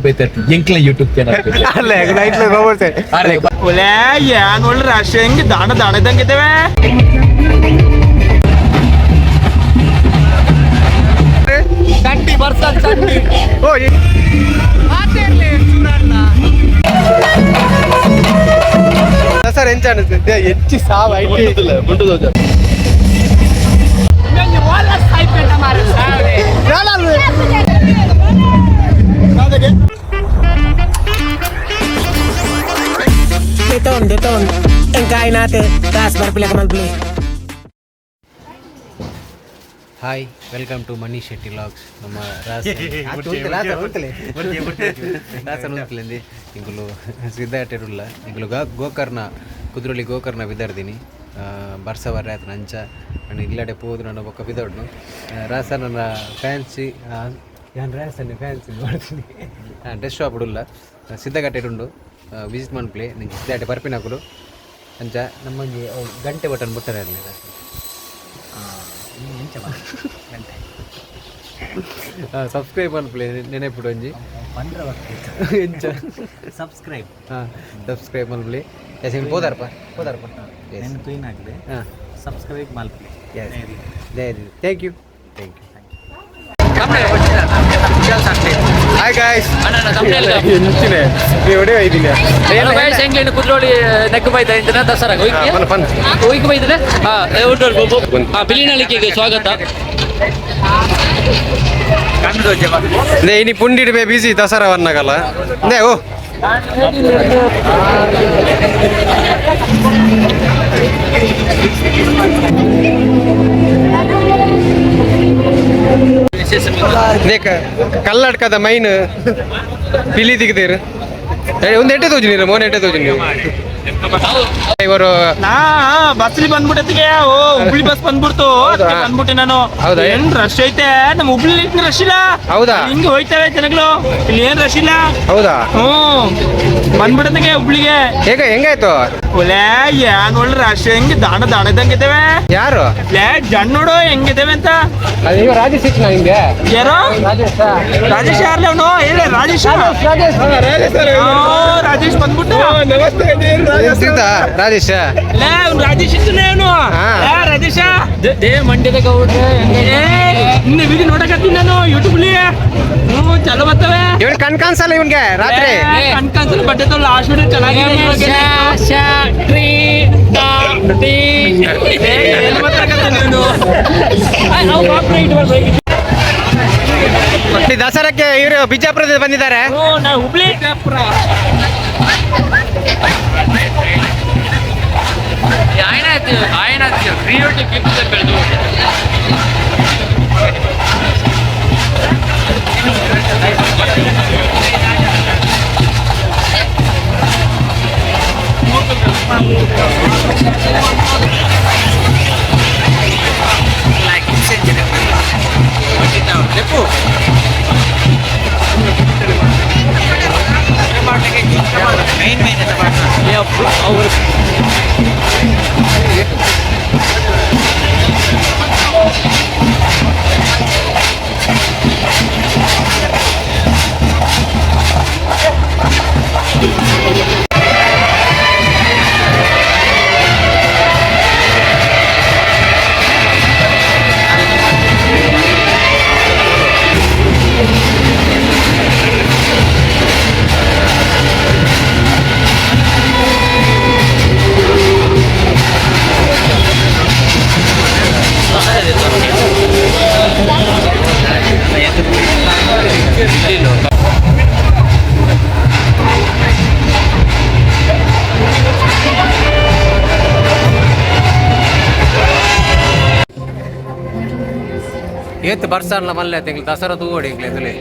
ಮಲ್ಪೈತೆ ಎಂಕ್ಲ YouTube channel. ಅಲ್ಲ, night robot. ಅರೆ. ಒಲೆ, ಏನ್ ಒಳ್ಳೆ ರಶ್, ಹೆಂಗ್ ದಾಣ ದಾಣ ಇದ್ದಂಗೆ ಇದ್ದೇವೆ. ಚಂಡಿ ಬರ್ಸ ಚಂಡಿ. ಓ, ಸರ್, ಎಂಚ ಅನಿಸ್ತದೆ? ಹೆಚ್ಚಿ ಸಾವು IT. Deton, deton. Ang kain natin. Taas, barpila ka malbili. Hi, welcome to Mani Shetty vlogs. ನಮ್ಮ ರಾಸನ್ ಉಂತ್ಲೆಂದು ಇಂಕುಲು ಸಿದ್ಧಾಟೆರುಲ್ಲ. ಇಂಕುಲು ಗೋಕರ್ಣ, ಕುದ್ರೋಳಿ ಗೋಕರ್ಣ ಬಿದರ್ದಿನಿ. ಬರ್ಸ ಬರ್ರೆ ಆತನ ಅಂಚ ನಾನು ಇಲ್ಲಡೆ ಪೋದು ನಾನು ಬೊಕ್ಕ ಬಿದೊಡ್ನು. ರಾಸನ ಫ್ಯಾನ್ಸಿ, ಯಾನ್ ರಾಸನ್ ಫ್ಯಾನ್ಸಿ ಮಾಡ್ತೀನಿ. ಡ್ರೆಸ್ ಶಾಪ್ ಉಲ್ಲ, ಸಿದ್ಧಗಟ್ಟೆ ಉಂಡು. ವಿಸಿಟ್ ಮನ್ಪ್ಲೆ ನಿಂಗೆ ಸಿದ್ಧಾಟೆ ಬರ್ಪಿನಕುಲು. ಅಂಚ ನಮ್ಮೊಂಜಿ ಅವು ಗಂಟೆ ಬಟನ್ ಬುಟ್ಟರೆ ಇರಲಿ. ಸಬ್ಸ್ಕ್ರೈಬ್ ಮನ್ಪ್ಲೆ ನೆನೆಪುಡು ಒಂಜಿ ಎಂಚ. ಸಬ್ಸ್ಕ್ರೈಬ್. ಹಾಂ, ಸಬ್ಸ್ಕ್ರೈಬ್ ಮನ್ಪ್ಲೆ. ಎಸ್, ಹಿಂಗೆ ಪೋದಾರಪ್ಪ, ಪೋದಾರಪ್ಪ. ಎಸ್. ಕ್ಲೀನ್ ಆಗಲಿ. ಹಾಂ. ಸಬ್ಸ್ಕ್ರೈಬ್ ಮಲ್ಪಲಿ. ಎಸ್, ಜೈ. Thank you, thank you. Hi guys, ಎಂಚಿನೆ ನೀವು ಒಡೆ ಇದ್ದೀನಿ. ಎಂಗ್ಲೇನು ಕುದ್ರೋಳಿ ನೆಕ್ ಬೈದ ಇಂದಿನ ದಸರಾ. ಪನ್. ಹೋಯ್ಕೆ ಬೈದ್ರೆ ಪಿಲಿನಳಿಕೆಗೆ ಸ್ವಾಗತ. ಇನಿ ಪುಂಡಿಡ್ ಬೇ ಬಿಸಿ ದಸರಾ ವನ್ನಗಲ್ಲ ನೇ ಓ. ದೇಕ ಕಲ್ಲಡ್ಕದ ಮೈನ್ ಪಿಲಿ ದಿಗದೇರು. ಒಂದು ಎಟ್ಟೆ ತೋಜು ನೀರು ಮೋನ್ ಎಟ್ಟೆ ತೋಜು ನೀವು ಇವರು. ನಾ ಬಸ್ ಬಂದ್ಬಿಟ್ಟತ್ತಿಗೆ. ಓ, ಹುಬ್ಳಿ ಬಸ್ ಬಂದ್ಬಿಡ್ತು, ಅದಕ್ಕೆ ಬಂದ್ಬಿಟ್ಟೆ ನಾನು. ಹೌದಾ? ಏನ್ ರಶ್ ಐತೆ! ನಮ್ಮ ಹುಬ್ಳಿ ರಶ್ ಇಲ್ಲ. ಹೌದಾ? ಹಿಂಗ್ ಹೋಯ್ತವೆ ಜನಗಳು, ಇಲ್ಲಿ ಏನ್ ರಶ್ ಇಲ್ಲ. ಹೌದಾ? ಹ್ಮ್, ಬಂದ್ಬಿಟ್ಟತ್ತಿಗೆ ಹುಬ್ಳಿಗೆ. ಹೇಗ ಹೆಂಗಾಯ್ತು? ಒಲೆ, ಏನ್ ಒಳ್ಳೆ ರಶ್, ಹೆಂಗ್ ದಾಣ ದಾಣ ಇದ್ದಂಗೆ ಇದ್ದೇವೆ. ಯಾರು? ಲೇ, ಜನ ನೋಡು ಹೆಂಗಿದ್ದೇವೆ ಅಂತ. ಅದು ರಾಜೇಶ್ ಸಿಕ್ನ ನಿಮ್ಗೆ? ಯಾರೋ? ರಾಜೇಶ್. ರಾಜೇಶ್ ಯಾರ್ಲೆ ಅವನು? ಹೇಳ ರಾಜೇಶ್. ರಾಜೇಶ್ ಬಂದ್ಬಿಟ್ಟ. ಸಿಗ್ತಾ ರಾಜೇಶ್? ಲೇ, ಅವ್ನು ರಾಜೇಶ್ ಇದ್ದಾನೆ ಅವನು. ಹಾ. ರಾಜೇಶ. They ಮಂಡ್ಯದ ಗೌಡ್ರೆ. ಏ, ನಿನ್ನ ವಿಡಿಯೋ ನೋಡಕತ್ತೀನಿ ನಾನು ಯೂಟ್ಯೂಬ್ ಅಲ್ಲಿ. ಹ್ಞೂ, ಚಲೋ ಬರ್ತವೆ. ಇವನ್ ಕಣ್ ಕಾಣಿಸಲ್ಲ ಇವನ್ಗೆ ರಾತ್ರಿ. ಏ, ಕಣ್ ಕಾಣಿಸಲ್ಲ, ಬಟ್ಟೆ ಲಾಸ್ಟ್ ವಿಡಿಯೋ ಚೆನ್ನಾಗಿದೆ ಇವಾಗ. ಏ, ಏನ್ ಮಾತಾಡಕತ್ತಾನೆ ಇವ್ನು? ಈ ದಸರಾಕ್ಕೆ ಇವರು ಬಿಜಾಪುರದಿಂದ ಬಂದಿದ್ದಾರೆ. ಹ್ಞೂ, ನಾ ಹುಬ್ಳಿ. ఆయన ಕ್ರಿಯೇಟಿವ್ ಗಿಫ್ಟ್ ಬೆಳೆದು. ಏತ್ ಬರ್ಸನ್ಲ ಮಲ್ಲೆ ತಿಂಗ್ಳು ದಸರಾ ತೂವಡಿ ಇಂಗ್ಲೆ ಎದುಲೆ.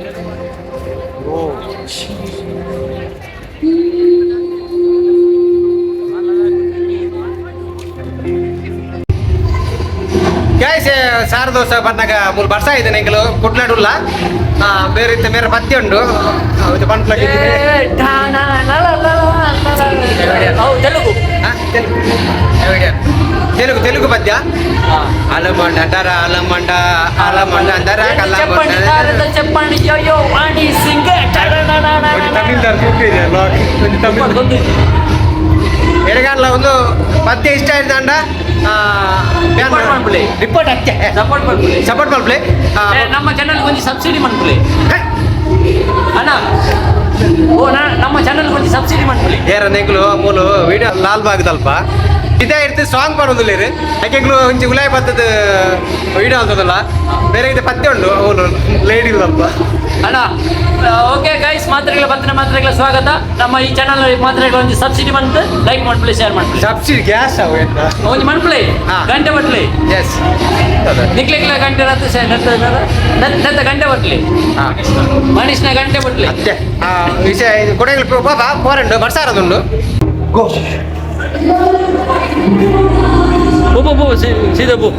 ಗ್ಯಾಸ್ ಸಾರ ದೋಸೆ ಬಂದಾಗ ಮೂಲು ಬರ್ಸ ಇದೆ ಎಂಕಲು ಕುಡ್ಲಾಡುಲ್ಲ. ಬೇರೆ ಇತ್ತ ಮೇರೆ ಪತ್ತಿ ಉಂಡು. ಇದು ಪಂಪ್ಲ. తెలుగు. తెలుగు, తెలుగు పద్య. అలమండ అంటారా, అలమండ, అలమండ అంటారా. చెప్పండి, కల్లమండ. చెప్పండి, యో వాణి సింగ్. ತಮಿಳ್ದಾರ್ ಇದೆ ಲಾಗ್ ತಮಿಳ್ ಎಡಗಾನ್ಲ ಒಂದು ಪತ್ತೆ ಇಷ್ಟ ಆಯ್ತು Report ಮನ್ಪುಲೆ. ರಿಪೋರ್ಟ್ ಅತ್ತೆ ಸಪೋರ್ಟ್ ಮನ್ಪುಲೆ. ಸಪೋರ್ಟ್ ಮಲ್ಪಲೆ. ನಮ್ಮ ಚಾನಲ್ ಒಂಜಿ ಸಬ್ಸಿಡಿ ಮನ್ಪುಲೆ ಅಣ್ಣ. ಓ ನಮ್ಮ ಚಾನಲ್ ಒಂಜಿ ಸಬ್ಸಿಡಿ ಮನ್ಪುಲೆ. ಏರ ನೆಂಕ್ಲು ಮೂಲು ವಿಡಿಯೋ ಲಾಲ್ ಬಾಗ್ ದಲ್ಪ ಇದೇ ಇರ್ತಿ ಸಾಂಗ್ ಬರೋದಿಲ್ಲ ರೀ. ಯಾಕೆಂಗ್ಲು ಒಂಜಿ ಉಲಾಯ್ ಬತ್ತದ ವಿಡಿಯೋ ಅಂತದಲ್ಲ ಬೇರೆ ಇದೆ ಪತ್ತೆ ಉಂಡು ಮೂಲು ಲೇಡಿ ಅಲ್ಪ. ಅಣ್ಣ ಓಕೆ ಗೈಸ್, ಮಾತ್ರೆಗಳ ಬಂದ್ರೆ ಮಾತ್ರೆಗಳ ಸ್ವಾಗತ. ನಮ್ಮ ಈ ಚಾನಲ್ ಮಾತ್ರೆಗಳ ಒಂಜಿ ಸಬ್ಸಿಡಿ ಮಂತ್ ಲೈಕ್ ಮನ್ಪುಲೆ, ಶೇರ್ ಮನ್ಪುಲೆ. ಸಬ್ಸಿಡಿ ಗ್ಯಾಸ್ ಅವು ಎಂತ ಒಂಜಿ ಮನ್ಪುಲೆ. ಗಂಟೆ ಬಟ್ಲೆ. ಎಸ್. ನಿಕ್ಲೆಕ್ಲ ಗಂಟೆ ರತ್ತು ನೆತ್ತ ಗಂಟೆ ಬಟ್ಲೆ. ಮನುಷ್ಯನ ಗಂಟೆ ಬಟ್ಲೆ. ಅತ್ತೆ ವಿಷಯ ಇದು ಕೊಡಗಲ್ ಪಾಪ ಪೋರಂಡು ಬರ್ಸಾರದುಂಡು. ಗೋ. ಪೋ ಪೋ ಪೋ, ಸೀದಾ ಪೋ.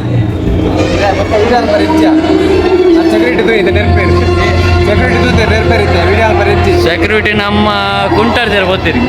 ಸೆಕ್ಯೂರಿಟಿ ಇದೆ ನೆನಪೇರು, ಸೆಕ್ಯೂರಿಟಿ ನೆನಪೇರು ಇತ್ತೆ ವಿಡಿಯೋ ಬರೀ. ಸೆಕ್ಯೂರಿಟಿ ನಮ್ಮ ಕುಂಟಾರ್ ಜರ ಗೊತ್ತಿರಿ.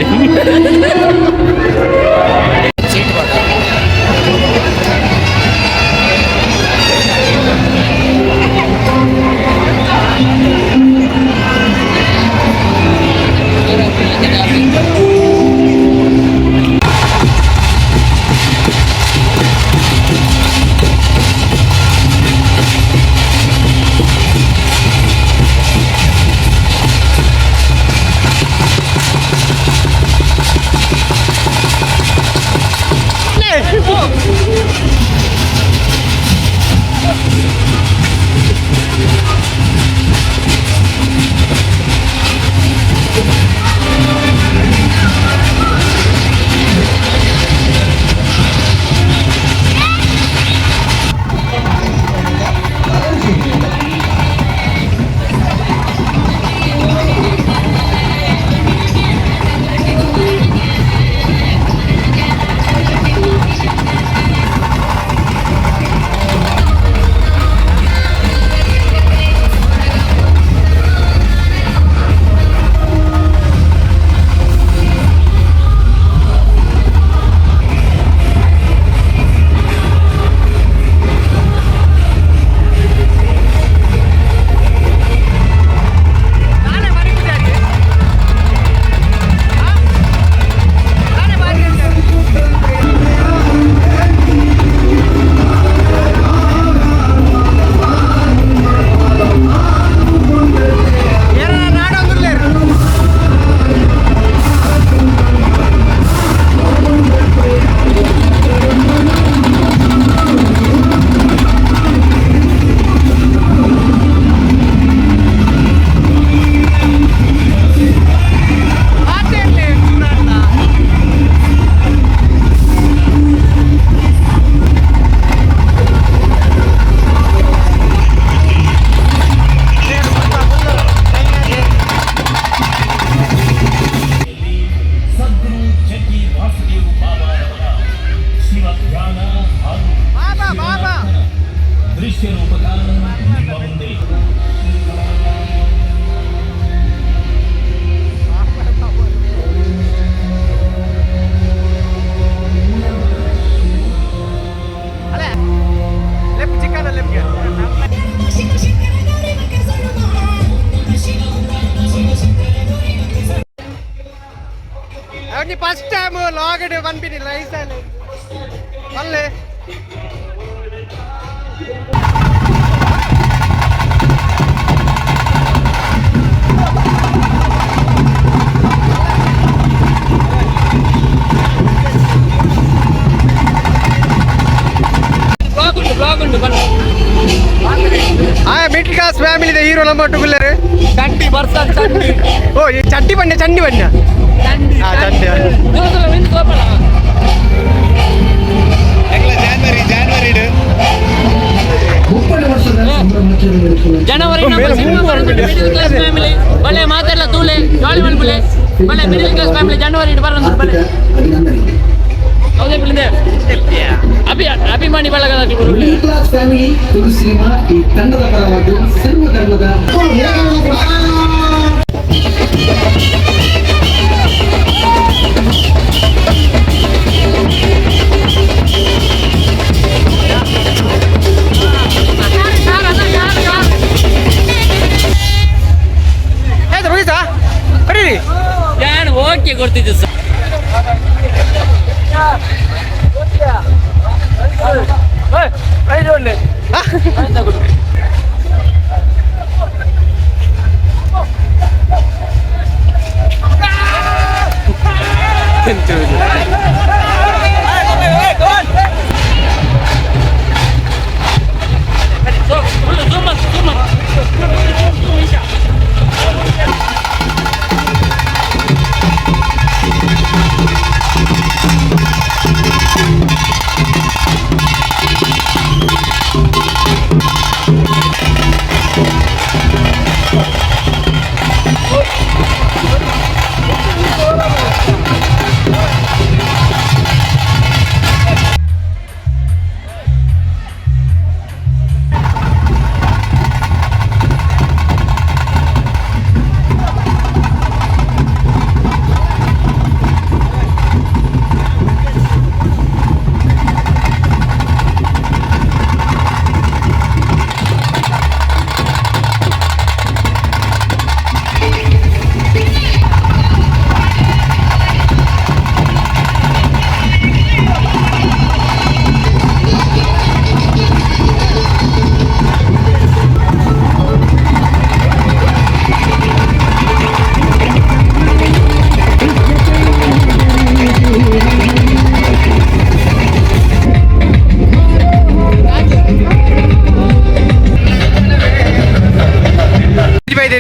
First time ಲಾಗಡ್ ಪನ್ಪಿನಿ rice ಅಲ್ಲೇ. ಬ್ಲಾಗ್ ಉಂಟು, ಬ್ಲಾಗ್ ಉಂಟು ಬನ್ನಿ. ಆ middle class family hero number 2 ಗುಲ್ಲೇರು. ಚಂಡಿ ಬರ್ತಾ ಚಂಡಿ. ಓ ಈ ಚಡ್ಡಿ ಬಣ್ಣ, ಚಂಡಿ ಬಣ್ಣ. ಚಂಡಿ. ಹಾ ಚಂಡಿ. ದೂರ ದೂರ ನಿಂತು ಕೋಪಲ್ಲ. ಜನವರಿ ನಮ್ಮ ಸಿನಿಮಾ ಬರೋದು middle class family ಒಳ್ಳೆ ಮಾತೆಲ್ಲ ತೂಲೆ ಜಾಲಿ ಮಲ್ಪುಲೆ ಒಳ್ಳೆ middle class family ಜನವರಿ ಇಟ್ಟು ಬರೋದು ಬಲೆ. ಹೌದೇ ಪಿಲಿಂದೆ ಅಭಿಮಾನಿ ಬಳಗದ middle class family Tulu cinema ಈ ತಂಡದ ಪರವಾಗಿ ಸರ್ವ ಧರ್ಮದ ಆಯ್ತು ಮುಗೀತಾ? ಕರೀರಿ. ಅಂಕೆ ಕೊಡ್ತಿದ್ದು ಸರ್.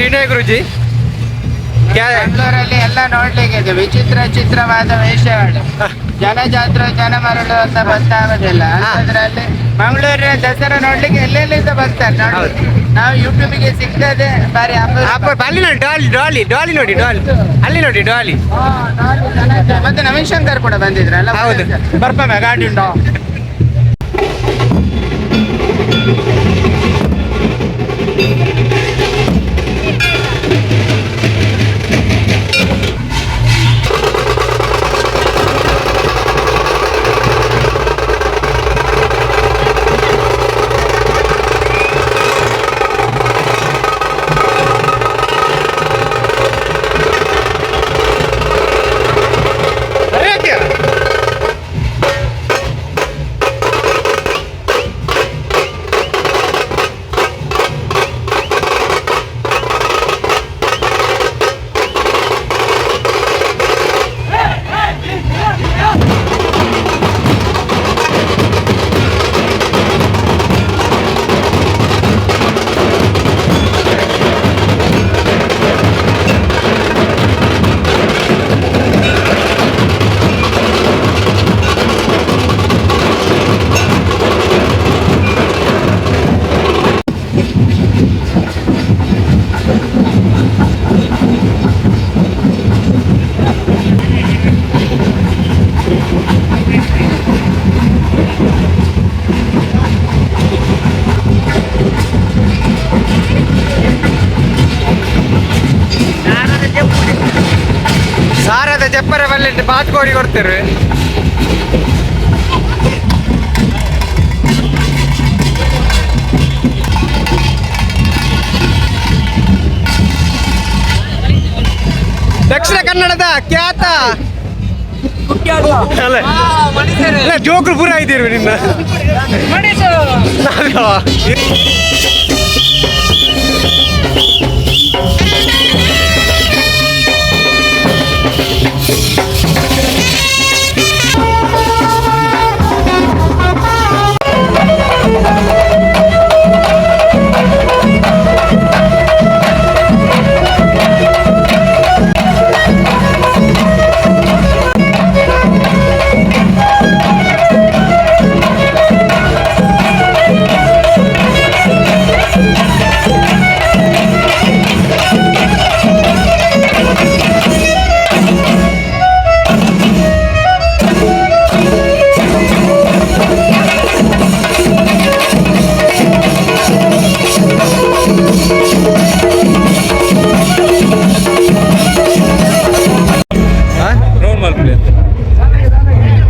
ವಿನಯ ಗುರುಜಿ. ಬೆಂಗಳೂರಲ್ಲಿ ಎಲ್ಲ ನೋಡ್ಲಿಕ್ಕೆ ಇದೆ ವಿಚಿತ್ರ ಚಿತ್ರವಾದ ವೇಷಗಳು. ಜನಜಾತ್ರೆ ಜನ ಮರಳು ಅಂತ ಗೊತ್ತಾಗೋದಿಲ್ಲ. ಅಂತದ್ರಲ್ಲಿ ಮಂಗಳೂರಿನ ದಸರಾ ನೋಡ್ಲಿಕ್ಕೆ ಎಲ್ಲೆಲ್ಲಿಂದ ಬರ್ತಾರೆ ನೋಡಿ. ನಾವು ಯೂಟ್ಯೂಬ್ಗೆ ಸಿಗ್ತದೆ ಬಾರಿ ಅಪರೂಪ. ಅಲ್ಲಿ ನೋಡಿ ಡಾಲಿ ಡಾಲಿ ಡಾಲಿ ನೋಡಿ ಡಾಲಿ ಅಲ್ಲಿ ನೋಡಿ ಡಾಲಿ. ಹಾ, ಡಾಲಿ ಜನ. ಮತ್ತೆ ನವೀನ್ ಶಂಕರ್ ಕೂಡ ಬಂದಿದ್ರಲ್ಲ. ಹೌದು. ಬರ್ಪಾ ಗಾಡಿ ಉಂಟು. ಸಾರದ ಜಪ್ಪರ ಬಲ್ಲೆಂಟು ಬಾತ್ಕೋಡಿ ಕೊಡ್ತಾರೆ. ದಕ್ಷಿಣ ಕನ್ನಡದ ಖ್ಯಾತ ಅಲ್ಲ, ಇಲ್ಲ, ಜೋಕ್ರು ಪೂರ ಇದ್ದೀರಿ ನಿನ್ನ.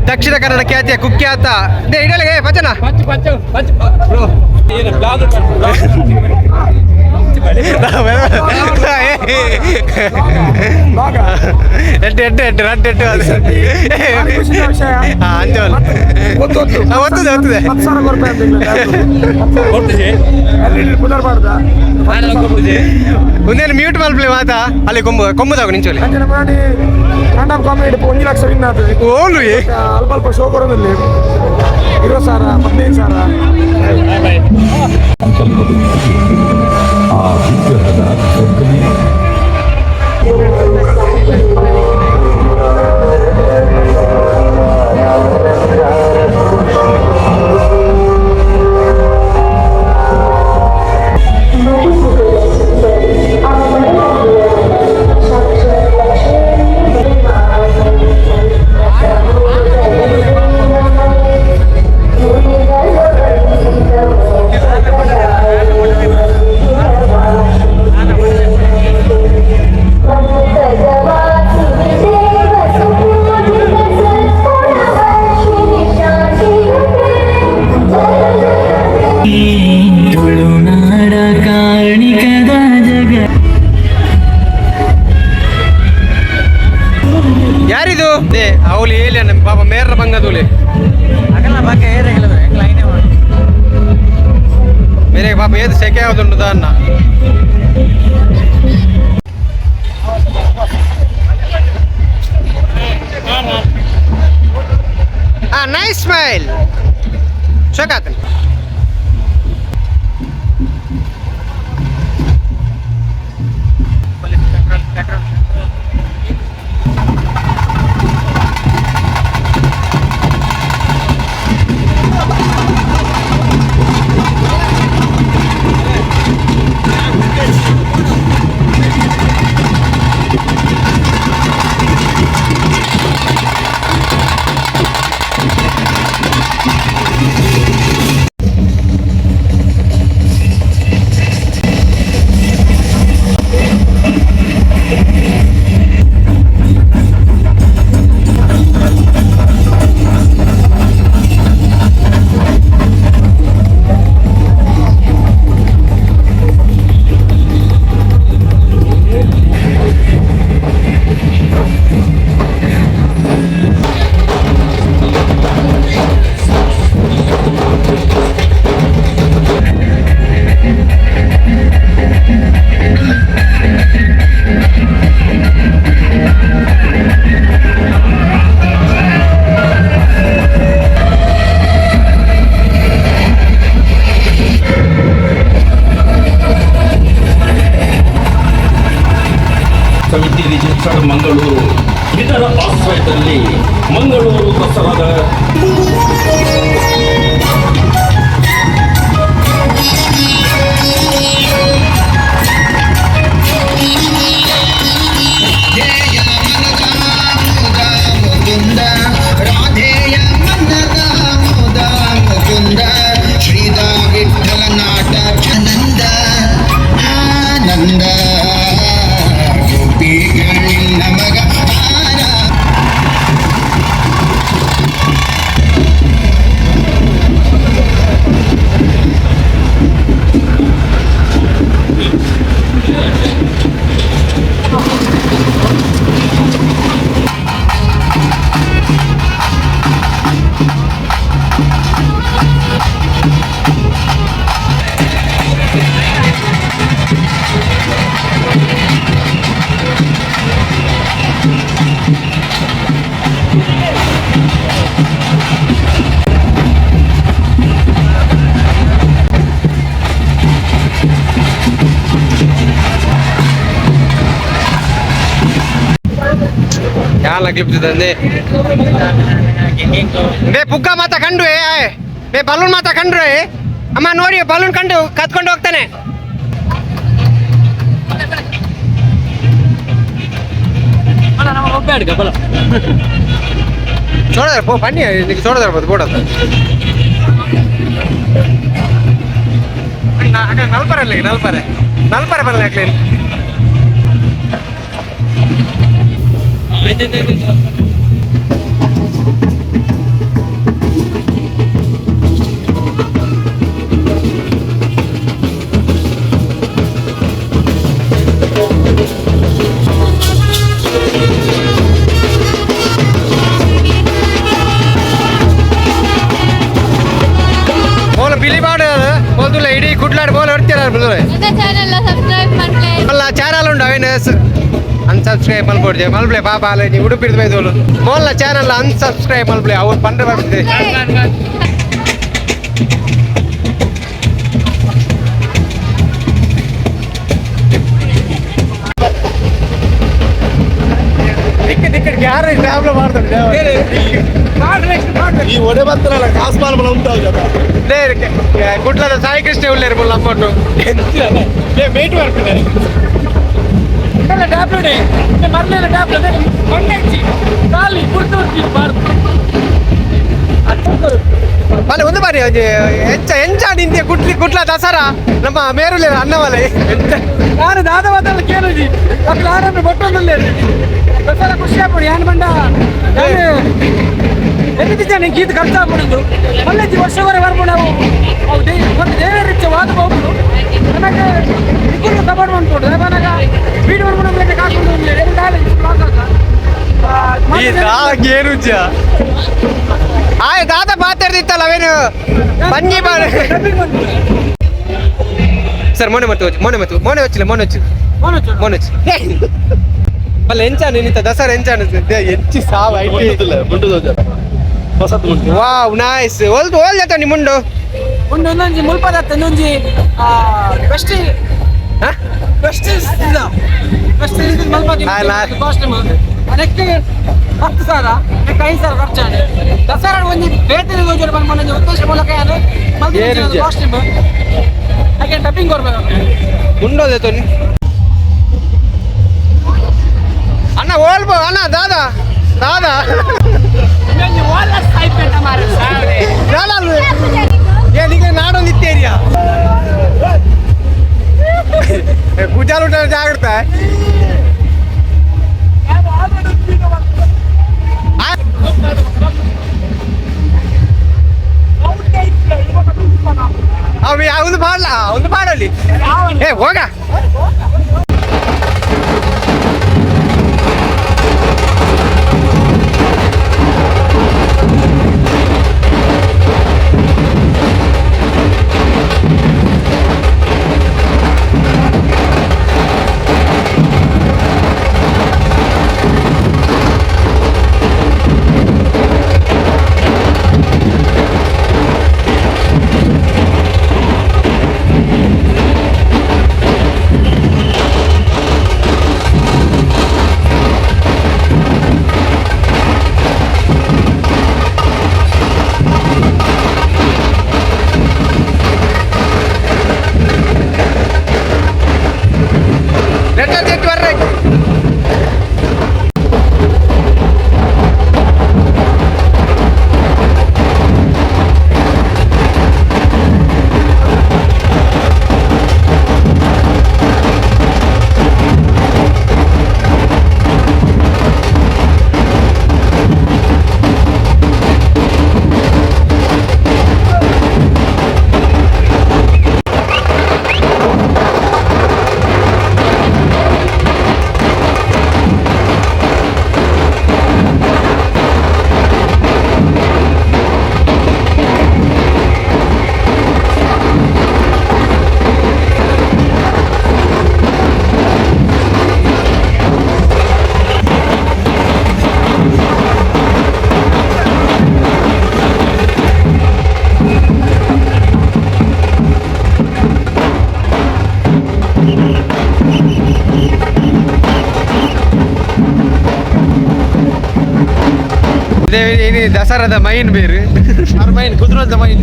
ದಕ್ಷಿಣ ಕನ್ನಡ ಖ್ಯಾತಿಯ ಕುಖ್ಯಾತ ಇಡಲಿಗೆ ಭಜನ. ಎಡ್ಡೆ ಎಡ್ಡೆ ಎಡ್ಡೆ ರಡ್ಡೆ ಎಡ್ಡೆ ಹಾಂ ಅಂಚೆ ಒತ್ತದೆ ಒತ್ತದೆ. ಒಂದೇನು ಮ್ಯೂಟ್ ಮಲ್ಪಲೆ ಮಾತಾ ಅಲ್ಲಿ ಕೊಂಬು ಕೊಂಬುದಾಗ ನಿಂಚೋಲಿ. Stand up comedy 1 lakh win ಆಗ್ತದೆ. ಓಲು ಅಲ್ಪ ಅಲ್ಪ ಶೋ ಕೊಡೋದಿಲ್ಲ, 20,000 15,000. ತುಳುನಾಡ ಕಾಣಿಕದ ಜಗ. ಯಾರಿದು? ಏ ಅವಳು ಏಲಿ ನಮ್ಮ ಪಾಪ ಮೇರ್ರ ಬಂಗದೂಲಿ ಮೇರೆ ಪಾಪ ಏದು ಸೆಕೆ ಯಾವ್ದುಂಟು ಅನ್ನ. ಆ ನೈಸ್ ಸ್ಮೈಲ್ ಶೋಕಾತನ್. ಸಮಿತಿ ರಿಜಿಸ್ಟರ್ಡ್ ಮಂಗಳೂರು ಇದರ ಆಶ್ರಯದಲ್ಲಿ ಮಂಗಳೂರು ದಸರಾದ ರಾಧೇಯ ಮನ ಮುಕುಂದ ಶ್ರೀದ ವಿಠಲ ನಾಟ ಚನಂದ ಆನಂದ ಗೋಪಿಗಳಿಲ್ಲ ಮಗ ಆರ. ಯಾಲ ಕ್ಲಿಪ್ತದಂದೆ ಬೇ ಪುಗ್ಗ ಮಾತ ಕಂಡು ಏ ಬೇ ಬಲೂನ್ ಮಾತ ಕಂಡ್ರು ಏ. ಅಮ್ಮ ನೋಡಿ ಬಲೂನ್ ಕಂಡು ಕತ್ಕೊಂಡು ಹೋಗ್ತಾನೆ. ನಮ್ಮ ಒಬ್ಬ ಅಡ್ಗ ಬಲ. ಚೋಡದಾರ ಪೋ ಬನ್ನಿ ನಿಮಗೆ ಚೋಡದಾರ ಬೋದು ಬೋಡದ ನಲ್ಪರೆ ಅಲ್ಲಿ ನಲ್ಪರೆ ನಲ್ಪರೆ ಬರಲ್ಲ ಯಾಕೆ? ಬೋಲ ಬಿಲಿ ಬಾಡು ಬೋಲ್ದುಲ್ಲ ಇಡೀ ಕುಡ್ಲಾಡ್ ಬೋಲ್ ಹೊಡ್ತೀರ ಚಾನೆಲ್ ಸಬ್ಸ್ಕ್ರೈಬ್ ಮಾಡ್ಲೆ. ಮಲ್ಲ ಚಾನಲ್ ಉಂಡು ಅವೇನು ಅನ್ಸಬ್ಸ್ಕ್ರೈಬ್ ಮಲ್ಪೊಡ್ಜೆ ಮಲ್ಪ್ಲೆ ಪಾಪ ಅಲ್ಲ ನೀವು ಉಡುಪಿರ್ದು ಬೈದೋಲು ಮೋಲ್ಲ ಚಾನಲ್ ಅನ್ಸಬ್ಸ್ಕ್ರೈಬ್ ಮಲ್ಪ್ಲೆ ಅವ್ರು ಪಂಡ್ರೆ ಬರ್ತಿದೆ. ದಿಕ್ಕ ದಿಕ್ಕ ಯಾರು ಟ್ಯಾಬ್ಲ ಮಾಡ್ತಾರೆ. ಈ ಒಡೆ ಬತ್ತರಲ್ಲ ಕಾಸು ಮಾರ್ಬಲ ಉಂಟಾಗ. ಕುಡ್ಲದ ಸಾಯಿ ಕೃಷ್ಣ ಉಳ್ಳೇರು ಮುಲ್ಲ ಅಮ್ಮಟ್ಟು. ವೇಟ್ ಮಾಡ್ತಾರೆ. ಟ್ಯಾಬ್ಲೆಟ್ ಮರಲಿಲ್ಲ, ಟ್ಯಾಬ್ಲೆಟ್ ಮಣ್ಣೆಚ್ಚಿ ಖಾಲಿ ಪುರ್ತು ಬಾರ್ದು. ಬಲೆ ಒಂದು ಬಾರಿ ಒಂಜಿ ಎಂಚ ಎಂಚ ನಿಂತೆ ಕುಟ್ಲಿ ಕುಟ್ಲ ದಸರಾ ನಮ್ಮ ಮೇರುಲೇರು ಅನ್ನಮಲೆ ಎಂಚ. ನಾನು ದಾದವಾದಲ್ಲ ಕೇಳಿದಿ ಅక్కడ ಆರಾಮ ಬೊಟ್ಟೊಂದಲ್ಲೇ ದಸರಾ ಖುಷಿ ಆಗ್ಬಿಡಿ. ಯಾನ್ ಬಂಡ ನಾನು ಎಲ್ಲಿದ್ದಾನೆ ಗೀತ ಖರ್ಚಾಗ್ಬಿಡುದು ಮಲ್ಲೆಜ್ಜಿ ವರ್ಷವರೆ ಬರ್ಬೋದು ನಾವು ಅವು they ಒಂದು ದೇವರಿಚ್ಛೆ ವಾದ ಹೋಗುದು. ನಮಗೆ ಇಬ್ಬರು ಸಪೋರ್ಟ್ ಮಾಡ್ಕೊಡು ನಮಗ ವೀಡಿಯೋ ಮಾಡ್ಕೊಂಡು ಕಾಕೊಂಡು ಈ ದಾಗೇನು ಆಯ್ ದಾದ ಮಾತಾಡ್ದಿತ್ತಲ್ಲ ಅವೇನು ಬನ್ನಿ ಬಾರ ಸರ್ ಮೊನ್ನೆ ಮತ್ತು ಮೊನ್ನೆ ಮತ್ತು ಮೊನ್ನೆ వచ్చిಲ್ಲ ಮೊನ್ನೆ వచ్చి ಮೊನ್ನೆ వచ్చి ಮಲ್ಲ ಎಂಚಾನು ನಿಂತ ದಸರಾ ಎಂಚಾನು ಎಂಚಿ ಸಾವು IT. Wow nice ಓಲ್ದು ಓಲ್ ಜತ ನಿ ಮುಂಡು. ಒಂದು ಒಂದೊಂಜಿ ಮುಲ್ಪದತ್ತ ಒಂದೊಂಜಿ ಬೆಸ್ಟ್ ಬೆಸ್ಟ್ ಬೆಸ್ಟ್ ಮಲ್ಪದ ಕಾಸ್ಟ್ಯೂಮ್ ಅದಕ್ಕೆ 10,000 ನೆಕ್ಸ್ಟ್ 5,000 ಖರ್ಚಾണ്. ದಸರಾ ಒಂಜಿ ಬೇತೆ ಯೋಜನೆ ಬಂದು ಉದ್ದೇಶ ಮೂಲಕ ಯಾರು ಕಾಸ್ಟ್ಯೂಮ್ ಹಾಗೆ ಟಪ್ಪಿಂಗ್ ಕೊಡ್ಬೇಕು. ಮುಂಡೋದೆ ತೋನಿ ಅಣ್ಣ ಓಲ್ಬೋ ಅಣ್ಣ ದಾದಾ ದಾದಾ ಏ ನಿಂಗೆ ನಾಡೊಂದು ಇತ್ತೇರಿಯಾ ಕುಜಾಲು ಜಾಗ್ರತೆ. ಅವ ಒಂದು ಪಾಡಲ ಒಂದು ಪಾಡಲ್ಲಿ ಏ ಹೋಗ. ದಸರಾದ ಮೈನ್ ಬೇರು ಮೈನ್ ಕುದುರೆದ ಮೈನ್.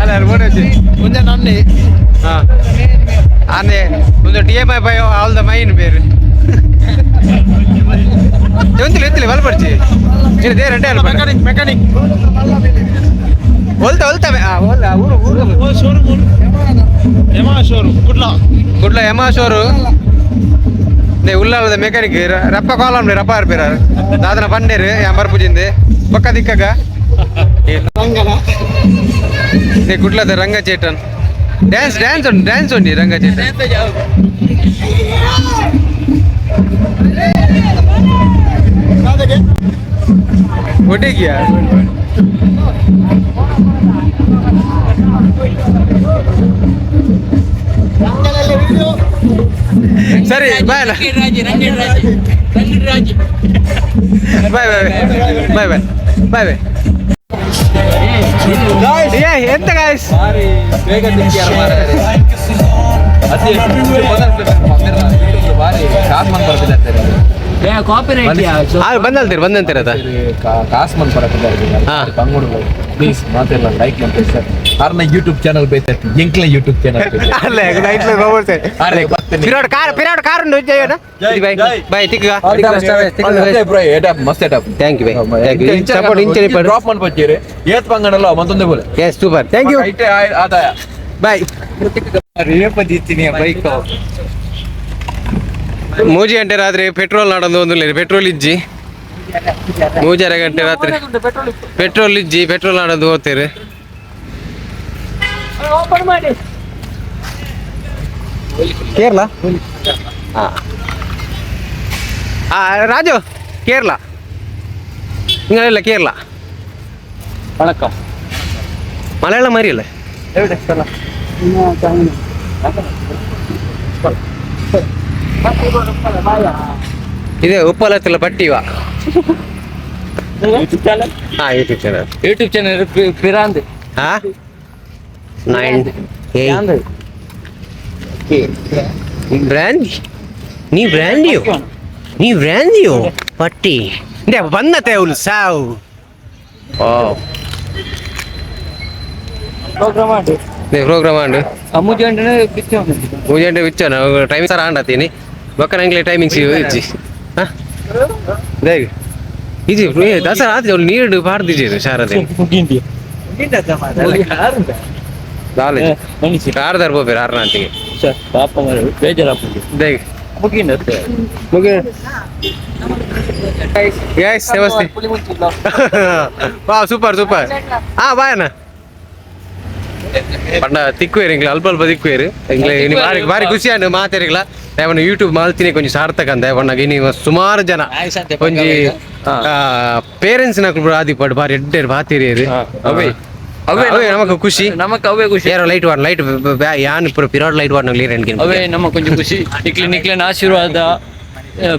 ಅಲ್ಲ ಮೋನೆ ಮುಂದೆ ನನ್ನೆ. ಹಾಂ ಅಂದೆ ಒಂದು T M I by all the main ಬೇರು ಎತ್ತಿಲ್ಲ ಎತ್ತಿಲ್ಲ ಬಲ್ಪಡ್ಚಿ ಇದು they ರೆಡ್ಡೆ. Mechanic mechanic. ಒಲ್ತ ಒಲ್ತ ಒಲ್ಲ ಊರು ಊರು. Showroom Yamaha showroom Kudla. Kudla Yamaha showroom ನೇ ಉಲ್ಲಾಲದ ಮೆಕ್ಯಾನಿಕ್ ರಪ್ಪ ಕಾಲಮ್ ರಪ್ಪ ಇರ್ಪಿರ ದಾದನ ಬಂಡೇರು ಯಾಂಬರ್ ಪೂಜಿಂದೆ ಬೊಕ್ಕ ದಿಕ್ಕಗ ನೇ ಕುಡ್ಲದ ರಂಗ ಚೇತನ್ ಡ್ಯಾನ್ಸ್ ಡ್ಯಾನ್ಸ್ ಉಂಟು ಡ್ಯಾನ್ಸ್ ಉಂಟು ರಂಗ ಚೇತನ್. ಒಟ್ಟಿಗೆಯಾ ಸರಿ bye bye bye bye bye bye bye. ಏ ಎಂತ ಗಾಯ್ಸ್ ಬೇಗ ಬಂದಂತೀರಿ ಬಂದಂತೀರ ಕಾಸು ಮನ್ ಬಂಗುಡು ಪ್ಲೀಸ್ ಮಾತೆಲ್ಲ ಲೈಕ್ ಮಾಡ್ತೀವಿ ಸರ್ ಆರ್ನ ಯೂಟ್ಯೂಬ್ ಚಾನಲ್ ಬೈತಾರೆ ಎಂಕ್ಲ ಯೂಟ್ಯೂಬ್ ಚಾನಲ್ ಅಲ್ಲ ನೈಟ್ ಪಿರೋಡ್ ಕಾರ್ ಪಿರೋಡ್ ಕಾರ್ ಉಂಟು ಜಯಣ್ಣ ಬಾಯ್ ಬಾಯ್ ತಿಕ್ಕ ಮಸ್ತ್ thank you bye thank you support ಇಂಚನೆ ಪಡು ಡ್ರಾಪ್ ಮಾಡ್ಬತ್ತೀರಿ ಏತ್ ಪಂಗಡಲ್ಲ ಮತ್ತೊಂದೇ ಬೋಲೆ ಎಸ್ ಸೂಪರ್ thank you ಐಟೆ ಆದಾಯ ಬಾಯ್. ಬೈಕ್ ಮೂಜಿ ಗಂಟೆ ರಾತ್ರಿ ಪೆಟ್ರೋಲ್ ನಾಡೊಂದು ಒಂದು ಪೆಟ್ರೋಲ್ ಇಜ್ಜಿ ಮೂಜರೆ ಗಂಟೆ ರಾತ್ರಿ ಪೆಟ್ರೋಲ್ ಇಜ್ಜಿ ಪೆಟ್ರೋಲ್ ನಾಡೊಂದು ಹೋಗ್ತೀರಿ. ಕೇರಳ ರಾಜು ಕೇರಳ ಇಲ್ಲ ಕೇರಳ ಮಲಯಾಳಂ ಮಾರಿಯಲ್ಲ ಇದೆ ಉಪ್ಪಲತ್ತಿಲ್ಲ ಪಟ್ಟಿವಾ. ಹಾ ಯೂಟ್ಯೂಬ್ ಚಾನಲ್ ಯೂಟ್ಯೂಬ್ ಚಾನಲ್ ಪಿರಾಂದ್ ಹಾ 9 8 ಬ್ರ್ಯಾಂಡ್ ನೀ ಬ್ರ್ಯಾಂಡಿಯೋ ನೀ ಬ್ರ್ಯಾಂಡಿಯೋ ಪಟ್ಟಿ ಬಂದತೆ ಅವಳು ಸಾವು. ಓ ಪ್ರೋಗ್ರಾಮ್ ಆಂಡು ಮೂಜಿ ಗಂಟೆ ಮೂಜಿ ಗಂಟೆ ಬಿಚ್ಚೋಣ ಟೈಮ್ ಸರ್ ಆಂಡತ್ತೀನಿ ಬೊಕ್ಕ ನಂಗೆ ಟೈಮಿಂಗ್ಸ್ ಇಜ್ಜಿ. ಹಾಂ ದೇಗ್ ಇಜಿ ದಸರಾ ಆತ ಅವಳು ನೀರು ಪಾಡ್ದಿಜೇರು ಶಾರದೆ ಆರ್ದಾರ್ ಪೋಪೇರು ಆರ್ನಾಂತಿಗೆ ಪಾಪ ಬೇಜಾರಾಪುಂಡು ದೇಗ್ ಮುಗಿ ಗೈಸ್ ನಮಸ್ತೆ. ವಾ ಸೂಪರ್ ಸೂಪರ್. ಹಾ ಬಾಯ್ ಅಣ್ಣ ಪಂಡ ತಿಕ್ಕುವೇರು ಎಂಗ್ಲ ಅಲ್ಪ ಅಲ್ಪ ತಿಕ್ಕುವೇರು ಎಂಗ್ಲ ಇನಿ ಬಾರಿ ಬಾರಿ ಖುಷಿ ಆಂಡ್ ಮಾತೆರಿಗ್ಲ ದಯವನ್ನ ಯೂಟ್ಯೂಬ್ ಮಾಲ್ತಿನಿ ಕೊಂಚ ಸಾರ್ಥಕ ಅಂದ ಪಂಡ ಇನಿ ಸುಮಾರು ಜನ ಒಂಜಿ ಪೇರೆಂಟ್ಸ್ ನಕಲು ಆದಿಪಾಡು ಬಾರಿ ಎಡ್ಡೆ ಬಾತಿರಿಯರು. ಅವೇ ಅವೇ ನಮಕ್ ಖುಷಿ ನಮಕ್ ಅವೇ ಖುಷಿ. ಯಾರೋ ಲೈಟ್ ವಾಡ್ ಲೈಟ್ ಯಾನ್ ಪೂರ ಪಿರಾಡ್ ಲೈಟ್ ವಾಡ್ ನಗ್ಲಿ ರೆಂಡ್ಗಿನ ಅವೇ ನಮ್ಮ ಕೊಂಚ ಖುಷಿ ನಿಕ್ಲೆ ನಿಕ್ಲೆನ ಆಶೀರ್ವಾದ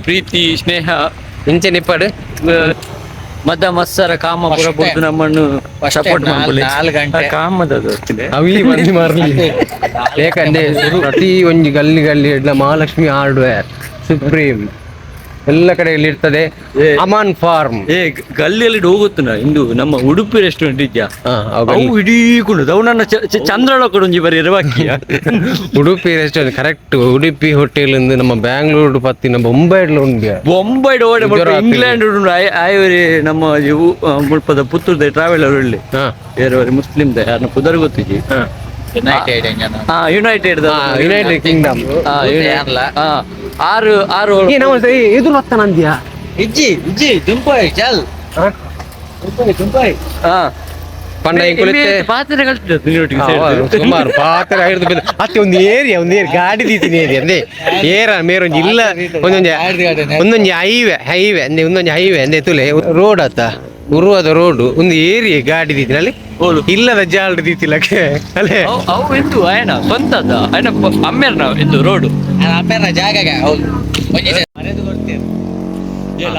ಪ್ರೀತಿ ಸ್ನೇಹ ಇಂಚೆ ನಿಪ್ಪಾಡು ಮದ ಮತ್ಸರ ಕಾಮ ಪುರ ಬುಡ್ದು ನಮ್ಮನ್ನು ಸಪೋರ್ಟ್ ಮಾಡ್ಕೊಳ್ಳಿ. ಕಾಮದ ಅವಿ ಮಂದಿ ಮಾರ್ಲಿ ಯಾಕಂದ್ರೆ ಪ್ರತಿ ಒಂಜಿ ಗಲ್ಲಿ ಗಲ್ಲಿ ಇಡ್ಲ ಮಹಾಲಕ್ಷ್ಮಿ ಹಾರ್ಡ್ವೇರ್ ಸುಪ್ರೀಂ ಎಲ್ಲ ಕಡೆಯಲ್ಲಿ ಇರ್ತದೆ. ಅಮಾನ್ ಫಾರ್ಮ್ ಏ ಗಲ್ಲಿಯಲ್ಲಿ ಹೋಗುತ್ತ ಇಂದು ನಮ್ಮ ಉಡುಪಿ ರೆಸ್ಟೋರೆಂಟ್ ಇದೆಯಾ ಅವು ಇಡೀ ಕುಂಡು ಅವು ನನ್ನ ಚಂದ್ರಳ ಕೊಡೊಂಜಿ ಬರೀ ಇರವಾಕಿಯ Udupi restaurant correct. Udupi hotel ಇಂದು ನಮ್ಮ ಬ್ಯಾಂಗ್ಳೂರ್ ಪತ್ತಿನ ಬೊಂಬೈ ಉಂಡು ಬೊಂಬೈ ಓಡೆ ಇಂಗ್ಲೆಂಡ್ ಆಯವರಿ ನಮ್ಮ ಮುಲ್ಪದ ಪುತ್ತೂರ್ದ ಟ್ರಾವೆಲರ್ ಇಲ್ಲಿ ಬೇರೆಯವರಿ ಮುಸ್ಲಿಂ the ಯಾರನ್ನ ಪುದರ್ ಗೊತ್ತಿಜಿ. ಯುನೈಟೆಡ್ ಯುನೈಟೆಡ್ ಕಿಂಗ್ಡಮ್ ಆರು ಆರು ಎದುರು ಬರ್ತಾನಂದ್ಯಾ ಇಜ್ಜಿ ಇಜ್ಜಿ ದುಂಪಾಯ್ ಚಲ್ ದುಂಪಾಯ್ ಪಂಡ ಪಾತ್ರೆ ಸುಮಾರು ಪಾತ್ರೆ ಹಿಡಿದು ಬಿದ್ದು ಅತ್ತೆ ಒಂದು ಏರಿಯಾ ಒಂದು ಏರಿಯಾ ಗಾಡಿ ದೀತಿನ ಏರಿಯಾ ಅಂದೆ ಏರ ಮೇರೊಂಜಿ ಇಲ್ಲ ಒಂದೊಂಜಿ ಒಂದೊಂಜಿ ಹೈವೆ ಹೈವೆ ಅಂದೆ ಒಂದೊಂಜಿ ಹೈವೆ ಅಂದೆ ತುಲೆ ರೋಡ್ ಆತ ಉರುವಾದ ರೋಡ್ ಒಂದು ಏರಿಯಾ ಗಾಡಿ ದೀತಿನಲ್ಲಿ ಇಲ್ಲದ ಜಾಲ್ಡ್ ದೀತಿಲಕ್ಕೆ ಅಲ್ಲೇ ಅವು ಎಂದು ಆಯನ ಸ್ವಂತದ ಆಯನ ಅಮ್ಮೇರ್ನ ಎಂದು ರೋಡ್ ಅಮ್ಮೇರ್ನ ಜಾಗ ಹೌದು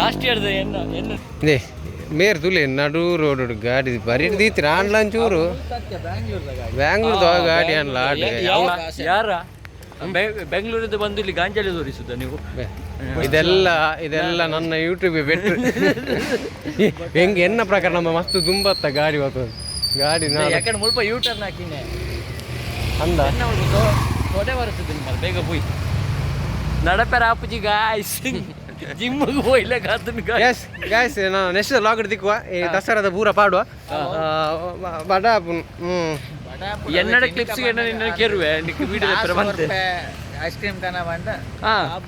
ಲಾಸ್ಟ್ ಇಯರ್ ಮೇರ್ ತುಲೆ ನಡು ರೋಡ್ ಗಾಡಿ ಬರೀ ದೀತಿರ ಆನ್ಲ ಒಂಚೂರು ಬ್ಯಾಂಗ್ಳೂರ್ ಗಾಡಿ ಅನ್ಲ ಯಾರ ಬೆಂಗಳೂರಿಂದ ಬಂದು ಇಲ್ಲಿ ಗಾಂಜಾಲಿ ತೋರಿಸುದ ನೀವು? ಇದೆಲ್ಲ ಇದೆಲ್ಲ ನನ್ನ ಯೂಟ್ಯೂಬ್ ಬೆಟ್ರು ಹೆಂಗೆ ಎನ್ನ ಪ್ರಕಾರ ನಮ್ಮ ಮಸ್ತ್ ದುಂಬತ್ತ ಗಾಡಿ ಬರ್ತದೆ ಗಾಡಿ ಯಾಕಂದ್ರೆ ಮುಲ್ಪ ಯೂ ಟರ್ನ್ ಹಾಕಿನೆ ಅಂದ ತೊಡೆ ಬರ್ತದೆ ನಿಮ್ಮಲ್ಲಿ ಬೇಗ ಪೋಯ್ ನಡಪೆರ ಆಪುಜಿ ಗಾಯ್ಸ್ ಜಿಮ್ಗೆ ಹೋಯ್ಲೆ ಕಾತನ. ಎಸ್ ಗಾಯ್ಸ್, ನಾನು ನೆಕ್ಸ್ಟ್ ಲಾಗ್ ದಿಕ್ಕುವ ಈ ದಸರಾದ ಪೂರ ಪಾಡುವ ಬಡ. ಎನ್ನಡ ಕ್ಲಿಪ್ಸ್ ನಿನ್ನ ಕೆರುವೆ ನಿಕ್ ವಿಡಿಯೋ ಬಂತೆ ಐಸ್ ಕ್ರೀಮ್ ತನ ಬಂದ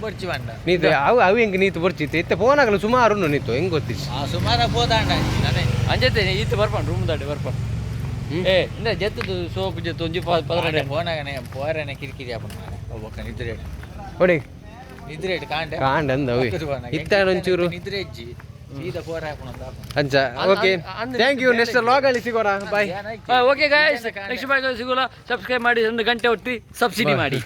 ಬೊರ್ಚಿ ಬಂದ ನೀತು ಅವು ಅವು ಹೆಂಗೆ ನೀತು ಬೊರ್ಚಿತ್ತು ಇತ್ತೆ ಫೋನ್ ಆಗಲು ಸುಮಾರು ನೀತು ಹೆಂಗ್ ಗೊತ್ತಿತ್ತು ಸುಮಾರು ಪೋದಾಂಡ ಅಂಜತೆ ಈತ ಬರ್ಪಾಣ ರೂಮ್ ದಾಟಿ ಬರ್ಪಾಣ ಏ ಇಂದ ಜೆತ್ತದು ಸೋಕು ಜೆತ್ತು ಒಂಜಿ ಪದರಡೆ ಫೋನಾಗನೆ ಪೋರನೆ ಕಿರಿಕಿರಿ ಆಪುಂಡು ಒಬ್ಬ ನಿದ್ರೆ ಹೊಡಿ ನಿದ್ರೆ ಕಾಂಡೆ ಕಾಂಡ ಅಂದ ಅವಿ ಇತ್ತ ಒಂಚೂರು ನಿದ್ರೆ ಇಜ್ಜಿ. ಅಂಚ okay, thank you. Next vlog ಅಲ್ಲಿ ಸಿಗೋಣ, ಬಾಯ್. ಓಕೆ ಗಾಯ್ಸ್, ನೆಕ್ಸ್ಟ್ ಬಾಯ್ ಸಿಗೋಣ. ಸಬ್ಸ್ಕ್ರೈಬ್ ಮಾಡಿ, ಒಂದು ಗಂಟೆ ಒತ್ತಿ ಸಬ್ಸಿಡಿ ಮಾಡಿ.